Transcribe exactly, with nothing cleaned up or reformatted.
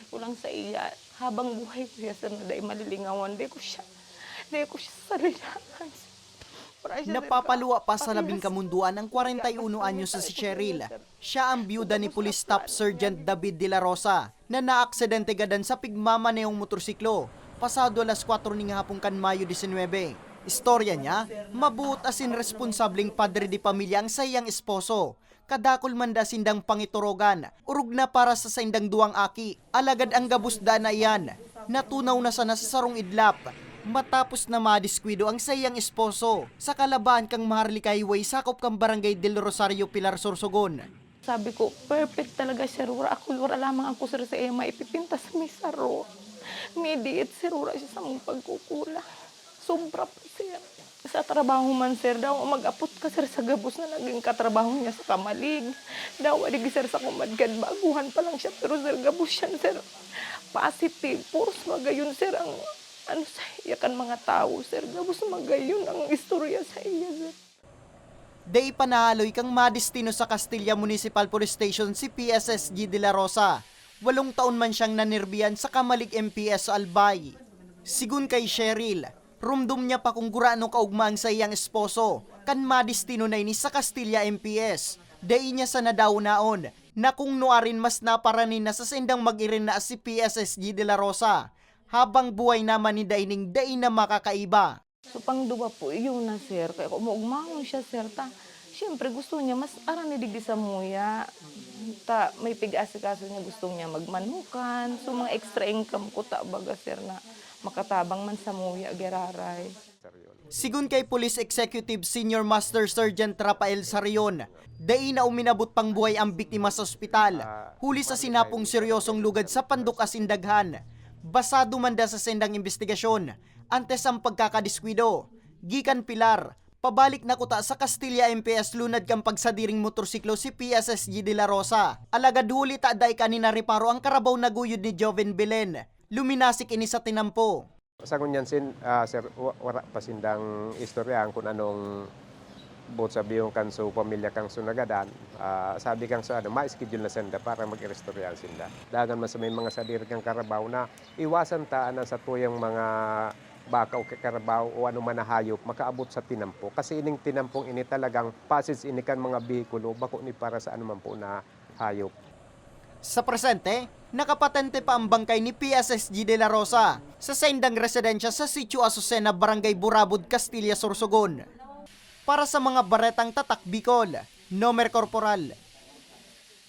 Kulang sa iya, habang buhay ko siya, sir, na dai malilingawan, dai ko siya, dai ko siya salilaan. Para siya, sir, Napapaluwa pa sa parehas labing kamunduan ang kwarenta y uno anyos na si Cheryl. Siya ang byuda ni Police Staff Sergeant David de la Rosa na naaksidente gadan sa pigmamanehong motorsiklo pasado alas kwatro ning hapon kan Mayo disinwebe. Istorya niya, mabuot asin responsableng padre de pamilya ang saiyang esposo. Kadakul man da sindang pangiturogan, orog na para sa saindang duwang aki. Alagad ang gabos da na iyan, natunaw na sana sa sarong idlap, matapos na madiskwidado ang saiyang esposo sa kalabahan kan Maharlika Highway sakop kan Barangay Del Rosario, Pilar, Sorsogon. Sabi ko, "Perfect talaga siya, Rura. Ako, Rura, lamang ako, sir, sa iya maipipintas. May saro, may diit, sir, Rura, siya sa mong pagkukulang. Sobra pa, sir. Sa trabaho man, sir, daw mag-apot ka, sir, sa gabos na naging katrabaho niya sa kamalig. Daw, digi, sir, sa kumadkad, baguhan pa lang siya, pero, sir, gabos siya, sir. Positive, puros magayon, sir, ang ano sa iya kan mga tao, sir. Gabos magayon ang istorya sa iya, sir." Dai pa nahaloy kan madestino sa Castilla Municipal Police Station si P S S G de la Rosa. Walong taon man siyang nanirbiyan sa kamalig M P S sa Albay. Sigon kay Cheryl, rumdom niya pa kung gurano kaugma ang saiyang esposo kan madestino na ini sa Castilla M P S. Dai niya sana daonaon na kung nuarin mas naparanin na sa saindang mag-irin na si P S S G de la Rosa. Habang buhay naman ninda ining dai na makakaiba. So, pangduwa po, iyo na, sir. Kaya kung maugmahon siya, sir, ta, siyempre, gusto niya, mas arani digdi sa muya. Ta, may pig-asikaso niya, gusto niya magmanukan. So, mga extra income ko, ta, baga, sir, na makatabang man sa muya, giraray. Sigon kay Police Executive Senior Master Sergeant Rafael Sarion, dai na uminabot pang buhay ang biktima sa ospital, huli sa sinapong seryosong lugad sa pandok asin daghan. Basado man da sa sendang imbestigasyon, antes ang pagkakadiskwidado. Gikan Pilar, pabalik na kuta sa Castilla M P S lunad kan pagsadiring motorsiklo si P S S G de la Rosa. Alagad huli ta dai kani nareparo ang karabaw na guyod ni Joven Belen. Luminasik ini sa tinampo. Sa ngunyan, sin, ah, sir, wa-, wara pa sindang istoryahan kung anong buot sabihon kan su pamilya kan su nagadan. Ah, sabi kan su, ano, ma-schedule na sinda para mag-iristoryahan sinda. Dangan man sa may mga sadiri kan karabaw na iwasan ta na satuyang mga baka o karabaw o ano man na hayop makaabot sa tinampo. Kasi ining tinampong ini talagang passage ini kan mga behikulo, bako ni para sa anuman po na hayop. Sa presente, nakapatente pa ang bangkay ni P S S G de la Rosa sa saindang residensya sa Sitio Azucena, Barangay Burabod, Castilla, Sorsogon. Para sa mga baretang Tatak Bicol, Nomer Corporal,